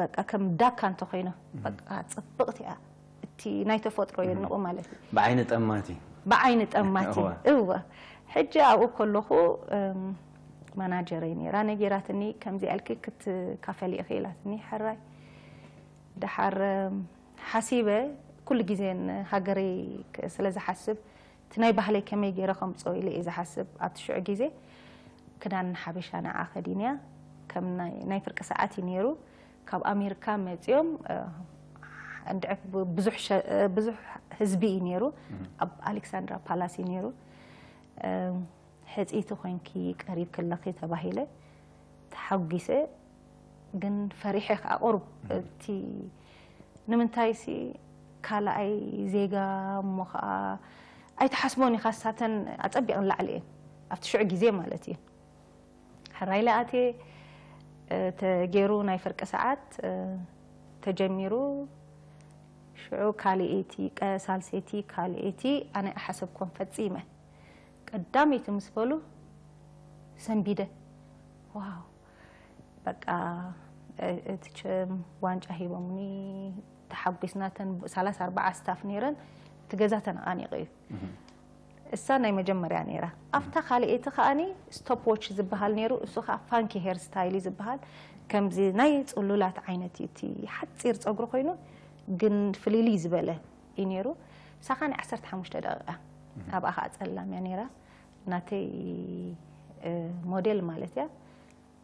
በቃ ከም ዳካ እንተኮይኑ በቃ ፅብቕቲ እያ እቲ ናይ ተፈጥሮ የድንቑ ማለት እዩ ብዓይኒ ጠማቲ ብዓይኒ ጠማቲ እወ ሕጂ ኣብኡ ከለኹ ማናጀረይ ነይራ ነጊራትኒ ከምዚ ያልኪ ክትካፈሊ ኢኺ ኢላትኒ ሕራይ ደሓር ሓሲበ ኩሉ ግዜ ንሃገረይ ክ- ስለ ዝሓስብ፣ እቲ ናይ ባህለይ ከመይ ገይረ ከምፅኦ ኢለ እየ ዝሓስብ። ኣብቲ ሽዑ ግዜ ክዳን ሓበሻ ንዓ ከዲንያ፣ ከም ናይ ናይ ፍርቂ ሰዓት እዩ ነይሩ። ካብ ኣሜሪካ መፂኦም፣ እ፣ እንድዒ ብ- ብዙሕ ሸ- እ፣ ብዙሕ ህዝቢ እዩ ነይሩ። ኣብ ኣሌክሳንድራ ፓላስ እዩ ነይሩ። እ፣ ሕፅይቲ ኮይንኪ ቀሪብኪ ኣለኺ ተባሂለ። ተሓጒሰ፣ ግን ፈሪሐ ከዓ ቁሩብ። እቲ ንምንታይሲ ካልኣይ ዜጋ እሞ ከዓ ኣይትሓስቦን ኢኻ፣ ሳተን ኣፀቢቕን ላዕሊ እየን ኣብቲ ሽዑ ግዜ ማለት እዩ። ሕራይ ለኣቴ ተገይሩ ናይ ፍርቂ ሰዓት ተጀሚሩ። ሽዑ ካልኤቲ ቀ ሳልሴቲ ካልኤቲ ኣነ ኣይሓሰብኮን ፈጺመ። ቀዳመይቲ ምስ በሉ ሰንቢደ። ዋው በቃ እቲ ቸም ዋንጫ ሂቦምኒ። ተሓጒስና ተን ሰላሳ ኣርባዓ ስታፍ ነይረን። እቲ ገዛ ተነቓኒቑ እዩ። እሳ ናይ መጀመርያ ነይራ። ኣብታ ካልኤቲ ከኣኒ ስቶፕ ዎች ዝበሃል ነይሩ። እሱ ከዓ ፋንኪ ሄር ስታይል እዩ ዝበሃል። ከምዚ ናይ ፅሉላት ዓይነት እዩ እቲ ሓፂር ፀጉሪ ኮይኑ፣ ግን ፍልልይ ዝበለ እዩ ነይሩ። ሳኻ ናይ ዓሰርተ ሓሙሽተ ደቂቃ ኣብኣ ከዓ ፀላም እያ ነይራ። ናተይ ሞዴል ማለት እያ።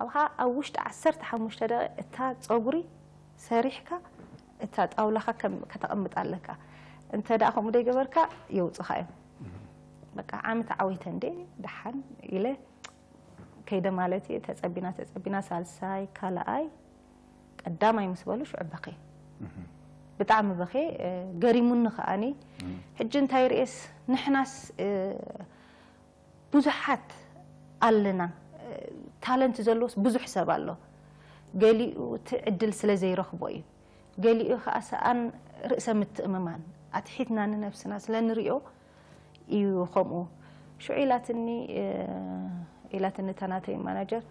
ኣብኻ ኣብ ውሽጢ ዓሰርተ ሓሙሽተ ደቂቃ እታ ፀጉሪ ሰሪሕካ እታ ጣውላኻ ከም ከተቐምጥ ኣለካ። እንተ ደኣ ከምኡ ደይገበርካ የውፅኻ እዮም። በቃ ዓሚ ተዓዊተ እንዴ ደሓን ኢለ ከይደ ማለት እየ። ተፀቢና ተፀቢና ሳልሳይ ካልኣይ ቀዳማይ ምስ በሉ ሽዑ በኸ ብጣዕሚ በኸ። ገሪሙኒ ከኣኒ ሕጂ እንታይ ርእየስ ንሕናስ ብዙሓት ኣለና። ታለንት ዘለዎስ ብዙሕ ሰብ ኣሎ። ገሊኡ እቲ ዕድል ስለ ዘይረኽቦ እዩ። ገሊኡ ከዓ ሰኣን ርእሰ ምትእምማን ኣትሒትና ንነብስና ስለ ንሪኦ እዩ ከምኡ። ሽዑ ኢላትኒ ኢላትኒ እታ ናተይ ማናጀር፣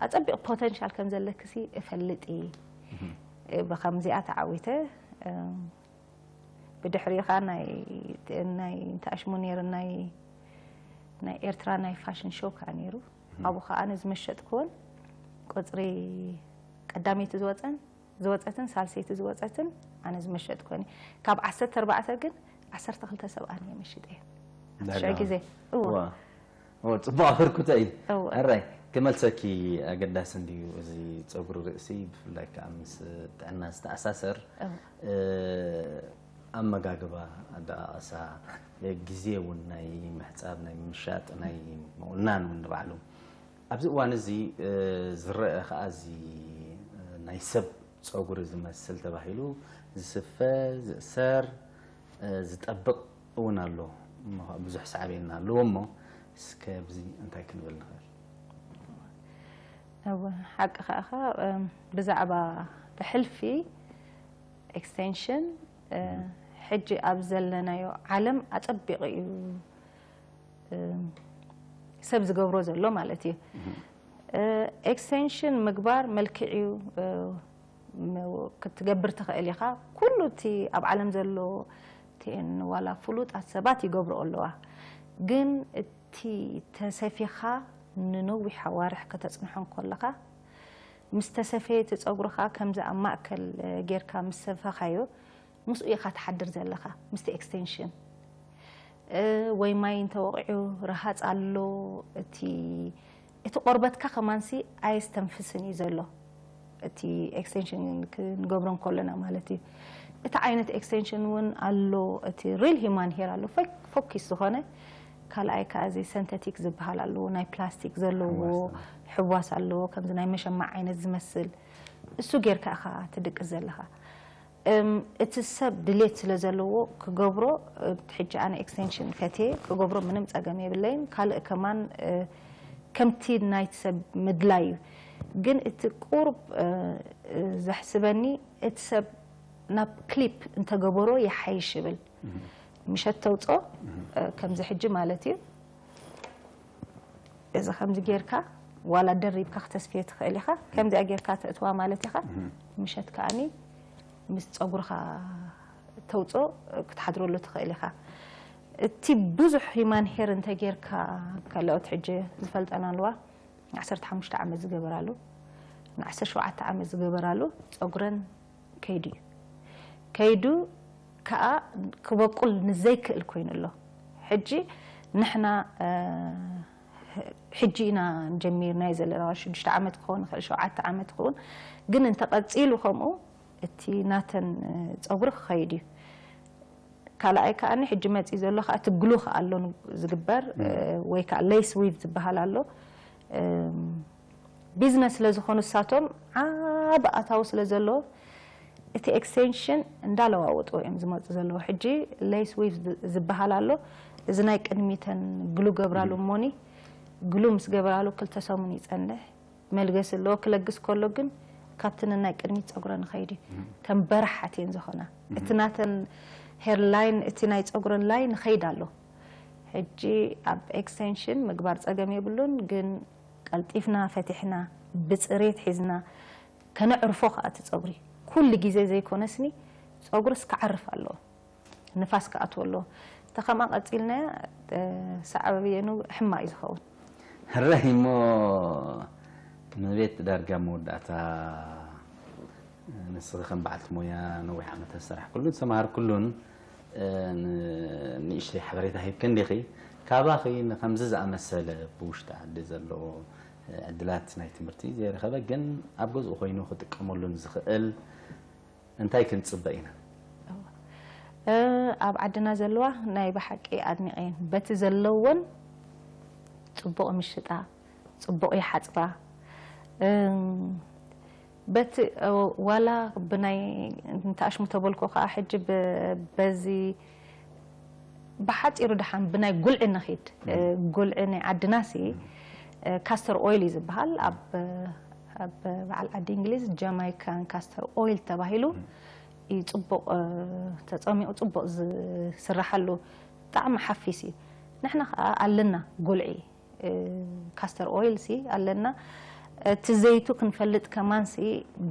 ኣጸቢቕ ፖተንሻል ከም ዘለክሲ እፈልጥ እየ። ብኸምዚኣ ተዓዊተ። ብድሕሪኡ ኸዓ ናይ ናይ እንታይ ሽሙ ነይሩ ናይ ናይ ኤርትራ ናይ ፋሽን ሾው ከዓ ነይሩ። ኣብኡ ከዓ ኣነ ዝመሸጥኩወን ቁፅሪ ቀዳመይቲ ዝወፀን ዝወፀትን ሳልሰይቲ ዝወፀትን ኣነ ዝመሸጥኩወን እየ። ካብ ዓሰርተ ኣርባዕተ ግን ዓሰርተ ክልተ ሰብ ኣነ እየ መሽጠ እየ። ኣብቲ ሽዑ ግዜ እዎ። እዎ፣ ጽቡቕ ኣበርክቶ እዩ። እዎ። ሕራይ ክመልሰኪ ኣገዳሲ እንድዩ እዚ ጸጉሪ ርእሲ ብፍላይ ከዓ ምስ ጥዕና ዝተኣሳሰር። እዎ። እ፣ ኣመጋግባ፣ ኣደቃቕሳ፣ ግዜ እውን ናይ ምሕጻብ ናይ ምሻጥ ናይ ምቑናን እውን ንባዕሉ ኣብዚ እዋን እዚ እ፣ ዝረአ ከዓ እዚ እ፣ ናይ ሰብ ጸጉሪ ዝመስል ተባሂሉ ዝስፈ፣ ዝእሰር፣ እ፣ ዝጠብቕ እውን ኣሎ። እሞ ብዙሕ ሳዕቤን ኣለዎ። እሞ እስከ ኣብዚ እንታይ ክንብል ንኽእል? እወ፣ ሓቅኻ ኢኻ። እም፣ ብዛዕባ ብሕልፊ ኤክስቴንሽን እ፣ ሕጂ ኣብ ዘለናዮ ዓለም ኣጸቢቑ እዩ እ፣ ሰብ ዝገብሮ ዘሎ ማለት እዩ። ኤክስቴንሽን ምግባር መልክዕ እዩ። ክትገብር ትኽእል ኢኻ። ኩሉ እቲ ኣብ ዓለም ዘሎ ቲኤን ዋላ ፍሉጣት ሰባት ይገብርኦ ኣለዋ። ግን እቲ ተሰፊኻ ንነዊሕ ኣዋርሕ ከተጽንሖ እንከለኻ ምስ ተሰፈየ እቲ ጸጉርኻ ከምዚ ኣብ ማእከል ጌርካ ምስ ሰፈኻዮ ምስኡ ኢኻ ትሓድር ዘለኻ ምስቲ ኤክስቴንሽን። ወይ ማይ እንተወቒዑ ረሃፅ ኣሎ። እቲ እቲ ቆርበትካ ከማንሲ ኣየስተንፍስን እዩ ዘሎ። እቲ ኤክስቴንሽን ክንገብሮ እንከለና ማለት እዩ። እቲ ዓይነት ኤክስቴንሽን እውን ኣሎ። እቲ ሪል ሂማን ሄር ኣሎ፣ ፎኪስ ዝኾነ። ካልኣይ ከዓ እዚ ሰንተቲክ ዝበሃል ኣለዎ፣ ናይ ፕላስቲክ ዘለዎ ሕዋስ ኣለዎ፣ ከምዚ ናይ መሸማዕ ዓይነት ዝመስል። እሱ ጌርካ ኢኻ ትድቅስ ዘለኻ። እቲ ሰብ ድሌት ስለ ዘለዎ ክገብሮ፣ ሕጂ ኣነ ኤክስቴንሽን ፈትየ ክገብሮ ምንም ጸገም የብለይን። ካልእ ከማን ከምቲ ናይቲ ሰብ ምድላይ እዩ። ግን እቲ ቁሩብ ዘሕስበኒ እቲ ሰብ ናብ ክሊፕ እንተገበሮ ይሓይሽ ይብል። ምሸት ተውፅኦ ከምዚ ሕጂ ማለት እዩ። እዚ ከምዚ ጌርካ ዋላ ደሪብካ ክተስፍዮ ትኽእል ኢኻ። ከምዚኣ ጌርካ ተእትዋ ማለት ኢኻ። ምሸት ከኣኒ ምስ ጸጉርኻ ተውፅኦ ክትሓድረሉ ትኽእል ኢኻ። እቲ ብዙሕ ሂማን ሄር እንተ ጌርካ፣ ካልኦት ሕጂ ዝፈልጠን ኣለዋ፣ ዓሰርተ ሓሙሽተ ዓመት ዝገበራሉ፣ ንዓሰርተ ሸውዓተ ዓመት ዝገበራሉ ጸጉረን ከይዱ እዩ። ከይዱ ከዓ ክበቁል ንዘይክእል ኮይኑ ኣሎ። ሕጂ ንሕና ሕጂ ኢና ጀሚርናዮ ዘለና ሽዱሽተ ዓመት ክኸውን ይኽእል፣ ሸውዓተ ዓመት ክኸውን፣ ግን እንተቐፂሉ ከምኡ እቲ ናተን ፀጉሪ ክኸይድ እዩ። ካልኣይ ከዓኒ ሕጂ መፂኡ ዘሎ ከዓ እቲ ግሉ ከዓ ኣሎ ዝግበር ወይ ከዓ ሌስ ዊቭ ዝበሃል ኣሎ። ቢዝነስ ስለ ዝኾኑ እሳቶም ዓብ ኣታዊ ስለ ዘለዎ እቲ ኤክስቴንሽን እንዳለዋወጡ እዮም ዝመፁ ዘለዉ። ሕጂ ሌስ ዊቭ ዝበሃል ኣሎ። እዚ ናይ ቅድሚተን ግሉ ገብራሉ እሞኒ ግሉ ምስ ገበራሉ ክልተ ሰሙን ይፀንሕ። መልገሲ ኣለዎ። ክለግስ ከሎ ግን ካብቲ ነናይ ቅድሚት ፀጉረን ይኸይድ እዩ። ከም በራሓት እየን ዝኾና። እቲ ናተን ሄር ላይን፣ እቲ ናይ ፀጉረን ላይን ይኸይድ ኣሎ። ሕጂ ኣብ ኤክስቴንሽን ምግባር ፀገም የብሉን፣ ግን ቀልጢፍና ፈቲሕና ብፅሬት ሒዝና ከነዕርፎ ከዓ እቲ ፀጉሪ ኩሉ ግዜ ዘይኮነስኒ ፀጉርስ ክዓርፍ ኣለዎ። ንፋስ ክኣትዎ ኣለዎ። ተኸምኣ ቀፂልናያ ሰዓበብየኑ ሕማቕ እዩ ዝኸውን። ሕራይ እሞ ንቤት ዳርጋ መወዳእታ ንስኺ ከም በዓልቲ ሞያ ነዊሕ ዓመታት ዝሰራሕክሉን ዝተምሃርክሉን ንእሽተይ ሓበሬታ ሂብከ እንዲኺ ካባኺ ንከምዚ ዝኣመሰለ ብውሽጢ ዓዲ ዘሎ ዕድላት ናይ ትምህርቲ ዘይረኸበ ግን ኣብ ገዝኡ ኮይኑ ክጥቀመሉን ዝኽእል እንታይ ክንፅበ ኢና? ኣብ ዓድና ዘለዋ ናይ ብሓቂ ኣድኒቐየን በቲ ዘለወን ፅቡቕ ምሽጣ ፅቡቕ ይሓፅባ በቲ ዋላ ብናይ እንተኣሽሙ ተበልኮ ከዓ ሕጂ በዚ ብሓፂሩ ደሓን ብናይ ጉልዒ ንኺድ ጉልዒ ናይ ዓድናሲ ካስተር ኦይል እዩ ዝበሃል ኣብ በዓል ዓዲ እንግሊዝ ጃማይካን ካስተር ኦይል ተባሂሉ እዩ ፅቡቕ ተፀሚቑ ፅቡቕ ዝስራሓሉ ብጣዕሚ ሓፊስ እዩ ንሕና ከዓ ኣለና ጉልዒ ካስተር ኦይል ሲ ኣለና እቲ ዘይቱ ክንፈልጥ ከማን ሲ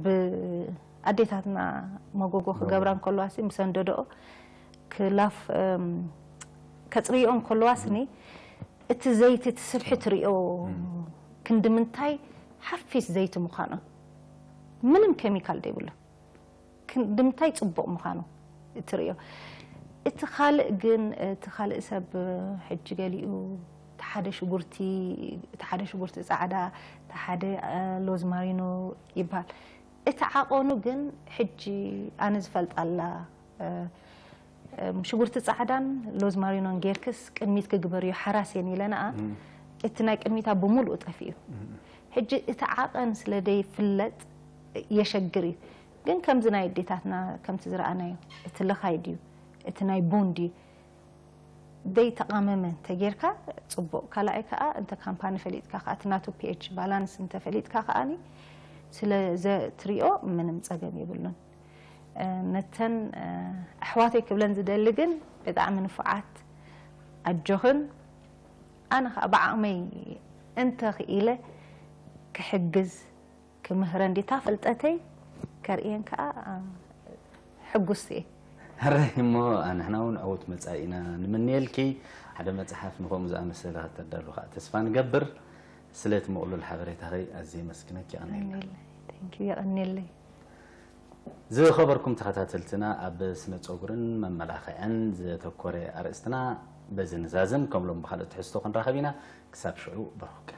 ብኣዴታትና መጎጎ ክገብራ እንከለዋ ሲ ምሰንደደኦ ክላፍ ከፅርዮ እንከለዋ ስኒ እቲ ዘይቲ እቲ ስብሒ ትሪኦ ክንዲ ምንታይ ሓፊስ ዘይቲ ምዃኑ ምንም ኬሚካል ዘይብሉ ክንዲ ምንታይ ፅቡቕ ምዃኑ እትሪኦ እቲ ካልእ ግን እቲ ካልእ ሰብ ሕጂ ገሊኡ ተሓደ ሽጉርቲ ተሓደ ሽጉርቲ ፃዕዳ ተሓደ ሎዝማሪኖ ይበሃል እቲ ዓቐኑ ግን ሕጂ ኣነ ዝፈልጣላ ሽጉርቲ ፃዕዳን ሎዝማሪኖን ጌርክስ ቅድሚት ክግበር እዩ ሓራስ እየን ኢለንኣ እቲ ናይ ቅድሚታ ብምሉኡ ጠፊኡ ሕጂ እቲ ዓቐን ስለ ደይፍለጥ የሸግር እዩ ግን ከምዚ ናይ ኣዴታትና ከምቲ ዝረኣናዮ እቲ ለኻይ ድዩ እቲ ናይ ቡን ድዩ ደይ ተቃመመ እንተጌርካ ፅቡቅ ካልኣይ ከዓ እንተ ካምፓኒ ፈሊጥካ ከዓ እቲ ናቱ ፒኤች ባላንስ እንተፈሊጥካ ከዓኒ ስለ ዘትሪኦ ምንም ፀገም የብሉን ነተን ኣሕዋተይ ክብለን ዝደሊ ግን ብጣዕሚ ንፉዓት ኣጆኽን ኣነ ከዓ ብዓቅመይ እንተኽኢለ ክሕግዝ ክምህረን ዲታ ፍልጠተይ ከርእየን ከዓ ሕጉስቲ እየ ሕራይ እሞ ንሕና እውን ዕውት መፃኢ ኢና ንምንየልኪ ሓደ መፅሓፍ ንከምኡ ዝኣመሰለ ከተዳሉ ከዓ ተስፋ ንገብር ስለቲ ምቕሉል ሓበሬታኺ ኣዝየ መስግነኪ ኣነ የቐንየለይ ዝኸበርኩም ተኸታተልትና ኣብ ስነ ፀጉርን መመላኽዕን ዘተኮረ ኣርእስትና በዚ ንዛዝም ከም ሎም ብካልእ ትሕዝቶ ክንራኸብ ኢና ክሳብ ሽዑ በርኹከ